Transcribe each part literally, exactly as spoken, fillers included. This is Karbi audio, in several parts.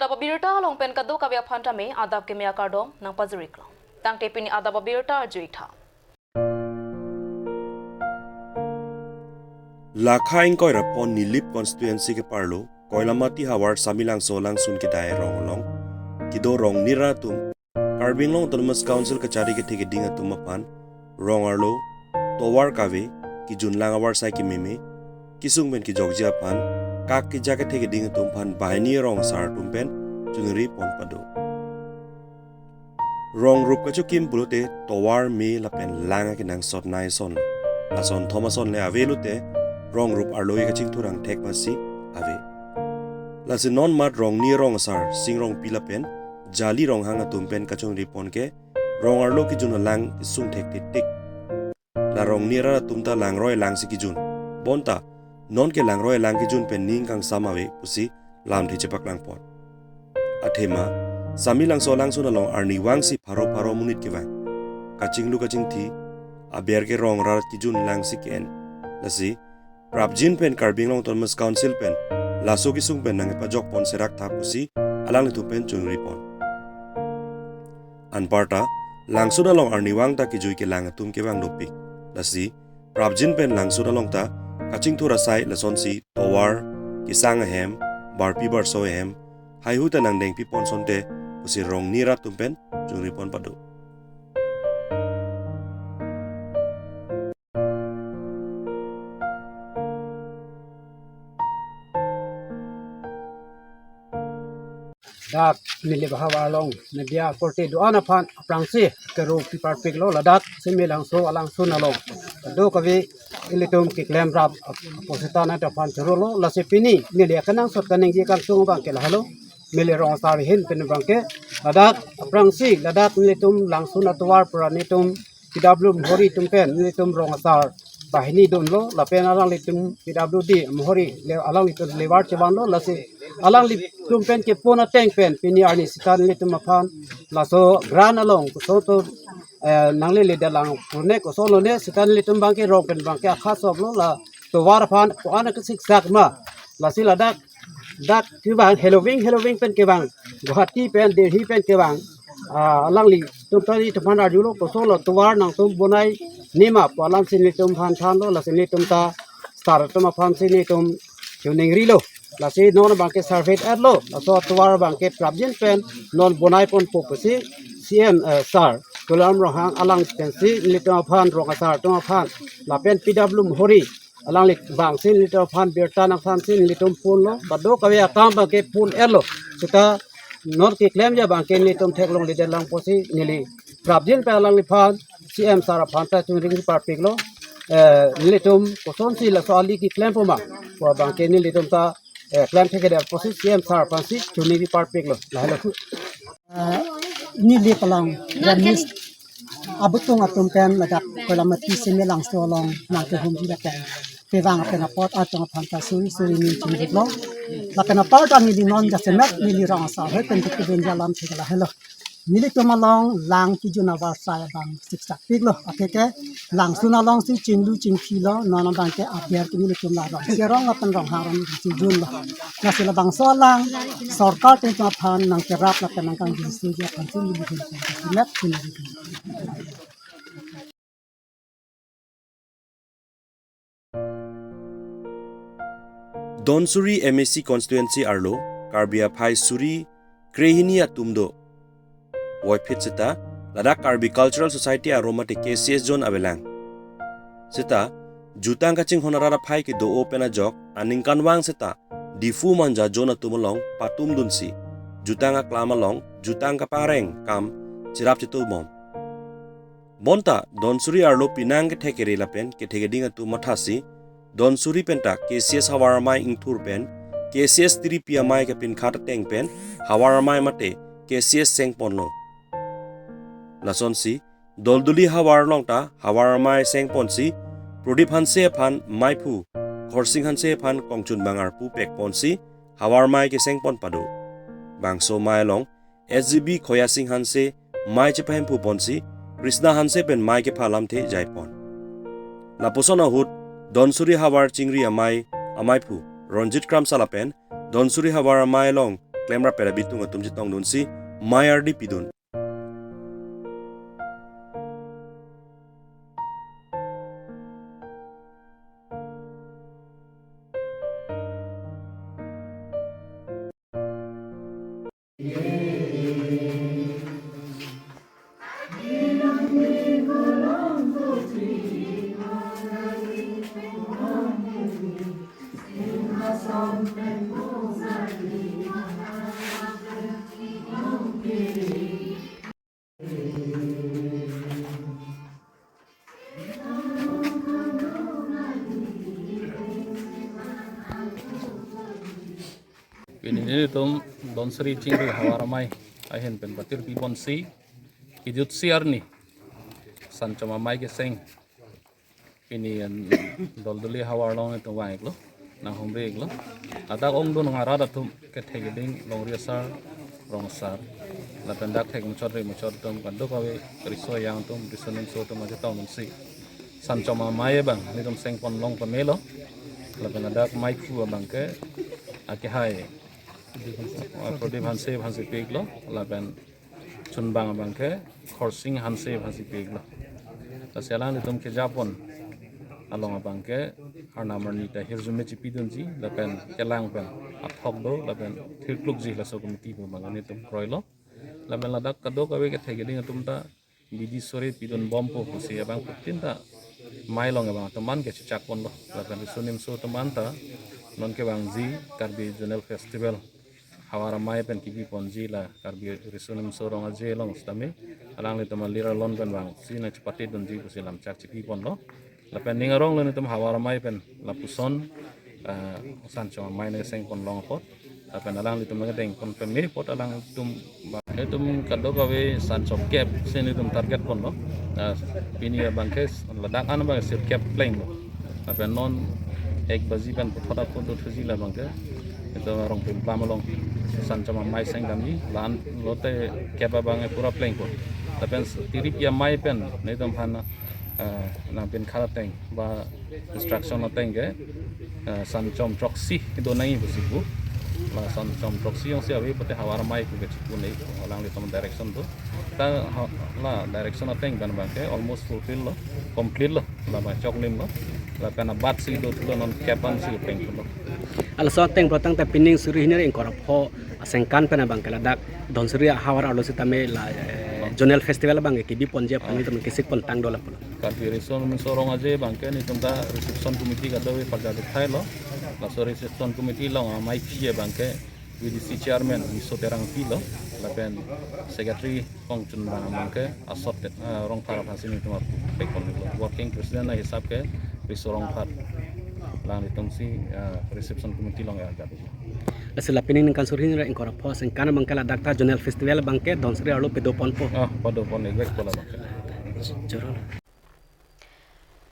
Adap abirta along pen kadokave aphan tame adap keme akardom nangpajir-iklo. Tangte pini adap abirta arju-ik tha. Lakha ingkoi ra phongo Nilip constituency keparlo Koilamati havar Samelangso alangsun kedai arong along kedo rongni arat atum Karbi Anglong Autonomous Council kachari kethe keding atum aphan rong arlo tovar kave, kejun lang avarsai kememe, kesung pen kejokji aphan kak keja kethe keding atum aphan banghini rong asar atum pen chunri pon pado. Rong rup kachokim pulote tovar me lapen lang akenangsot nai ason, lason thom ason le ave lote rong rup arlo-i kachingthur angthek masi ave. Lasi non mat rongni rong asar Sing Rongpi lapen Jali Ronghang atum pen kachunri pon ke rong arlo kejun alang kesung thek titik. La rongni arat atum ta langroi lang si kejun. Bonta non ke langroi lang kejun pen ning kangsam ave pusi lamthe chepaklang pon. Athema, Samelangso alangsun along arnivang si pharo pharo monit kevang. Kachinglu kachingthi, aber ke rong rat kejun lang si ke-en. Lasi prapjin pen Karbi Anglong Autonomous Council pen laso kesung pen nangpajok pon serak tha pusi alanglitum pen chunri pon. Anparta, langsun along arnivang ta kejui kelang atum kevang dopik. Lasi prapjin pen langsun along ta kachingthur asai lasonsi tovar, kesang ahem, barpi barso ahem, haihui ta nangdengpi pon asonte pusi rongni arat atum pen chunri pon pado. Dak Nilip havar along media korte do-an aphan aphrangsi kero piparpiklo, ladak Samelangso alangsun along kadokave ilitum keklem rap apo seta nat aphan chorolo. Lasi pini neli akenangsot kaningje kangtung abang ke lahelo. Neli rong asar ahin pen abang ke ladak aphrangsi ladak nelitum langsun atovar pura nelitum P W Mohori atum pen nelitum rong asar banghini dunlo, lapen alanglitum P W D Mohori le alanglitum levar chevanlo. Lasi alanglitum pen kepon ateng pen pini arni seta nelitum aphan laso grant along koson atum, eh, nanglele dalang pune koson lone seta nelitum abang ke rong pen abang ke akha soplo, la tovar aphan ko-an kesiksak ma. Lasi ladak dak kevang heloving heloving pen kevang, Guwahati pen Delhi pen kevang, ah, alanglitum ta nelitum aphan arjulo, koson lo tovar nangtum bonai nema pu alam si nelitum aphan thanlo. Lasi nelitum ta star atum aphan si nelitum chuningrilo. Lasi non abang ke survey etlo, laso tovar abang ke prapjin pen non bonai ponpo pusi C M, eh, sir Tuliram Ronghang alang pensi nelitum aphan rong asar atum aphan lapen P W Mohori alangli abang si nelitum aphan birta nangthan si nelitum ponlo, kadokave akam abang ke pon etlo. Seta non keklemji abang ke nelitum theklongle det lang pusi neli prapjin pen alangliphan C M sir aphan ta chunri parpiklo. Eh, nelitum kosonsi laso ali keklem puma pu abang ke nelitum ta, eh, klem thekthedet pusi C M sir aphan si chunri parpiklo. Lahelo. Eh, Nilip along, Ramis abutung atum pen ladak Koilamati Samelangso along nangkehumji lapen kevang pen apot achong aphan ta suri suri ning chungrilo. Lapen apar ta neli non jasemet neli rong asar ahoi pen kebenji alam thek lahelo. Nelitum along lang kejun avarsai abang siksak piklo. Ake ke langsun alongsi chinglu chingphilo, non abang ke aber ke nelitum la rong, si rong lapen Ronghang rong si junlo. Lasi labangso alang sorkar atum aphan nangkerap lapen nangkangjinsoji aphan si nelitum aphan jasemet chunri. Donsuri M A C constituency arlo Karbi aphai suri krehini atum do. Voiphit seta ladak Karbi Cultural Society arum mate K C S zone avelang. Seta jutang kachinghon arat aphai kedo-o pen ajok aningkanvang seta Diphu Manja zone atum along patumdunsi jutang aklam along jutang kapareng kam cherap chetubom. Bonta Donsuri arlo pinang kethek kere lapen kethek keding atum mathasi Donsuri penta K C S havar amei ingthur pen K C S tiripi amei kepinkhat ateng pen havar amei mate K C S sengponlo. Lasonsi Dolduli havar along ta havar amei sengponsi Prodip Hanse aphan meiphu, Khorsing Hanse aphan kongchunbang arpu pekponsi havar amei kesengpon pado. Bangso amei along S G B Khoyasing Hanse mei chepahemphu ponsi Krishna Hanse pen mei kepha alamthe jaipon. Lapuson ahut Donsuri havar chingri amei ameiphu Ronjit Kramsa lapen Donsuri havar amei along pemrap pera bitung atum chetongdunsi mai ardi pidun. Pini nelitum Dhansiri chingri havar amei ahin pen patirpi ponsi, kejutsi arni Sanchom amei keseng pini an Dolduli havar along nelitum vang-iklo, nanghumri-iklo. Ladak ongdung arat atum kethek keding, longri asar, rong asar, lapen dak thek muchot ri muchot atum, kadokave riso ejang atum, riso nimso atum chetongdunsi Sanchom amei abang nelitum sengpon long pamelo. Lapen ladak meiphu abang ke akehai, ah, Pradip Hanse aphansi pi-iklo, lapen chunbang abang ke Khorsing Hanse aphansi pi-iklo. Lasi alanglitum kejapon along abang ke arnam arni ta hirjume chepidunji, lapen kelang pen athok do, lapen thirklukji laso committee pu abang nelitum kroilo. Lapen ladak kadokave kethek keding atum ta bidi sore pidunbompo pusi abangphutin ta mei along abang atum an ke chechakponlo. Lapen riso nimso atum an ta non kevangji Karbi Zonal Festival havar amei pen kebiponji la Karbi Riso Nimso Rong Aje along sitame alanglitum alir alon pen vangsi nangchepatedunji pusi lamchak chepiponlo. Lapen ning arong lo nelitum havar amei pen lapuson, ah, Sanchom amei nangkesengpon long apot. Lapen alanglitum nangkedengpon pame apot alanglitum ba-, nelitum kadokave Sanchom kep si nelitum target ponlo. Ah, pini abang ke ladak an abang sirkep plenglo. Lapen non ek baji pen puthot ako dothuji labang ke, nelitum Rongpimplam along Sanchom amei sengdamji, la-an lote kep abang ke pura plengpo. Lapen tirip amei pen nelitum aphan, eh, nangpinkhat ateng ba instruction ateng ke, eh, Sanchom throksi do nangji pusi pu. La Sanchom throksi jongsi ave pute havar amei pu ke chipu nangji, alanglitum direction do. Ta ha-, la direction ateng pen abang ke almost fulfill lo, complete lo, labang choklimlo. Lapen abatsi dothulo, non kep ansi plengthulo. Laso ateng protang ta pining suri hini ra ingkoi ra pho asengkan pen abang ke ladak Dhansiri havar arlo sitame la, eh, Zonal Festival abang ke kebiponji aphan nelitum kesikpon tangdolo pulo. Karbi Riso Nimso Rong Aje abang ke nelitum ta reception committee kadokave parjapik thailo. Laso reception committee along ameiphi abang ke V D C chairman Riso Terangpi lo, lapen secretary Kongchunbang abang ke Asot, eh, Rongphar aphansi nelitum pekon lo. Working president ahisap ke Riso Rongphar. Alanglitumsi, eh, reception committee along arjap. Lasi la pining ningkan suri hini ra ingkoi ra pho asengkan abang ke ladak ta Zonal Festival abang ke Dhansiri arlo padoponpo. Ah, padopon, exact pu labang ke. Jorol.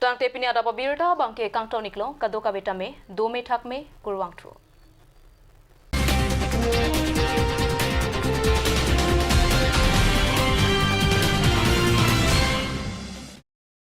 Tangte pini adap abirta abang ke kangton-iklo, kadokave tame dome thakme, kurvangthu.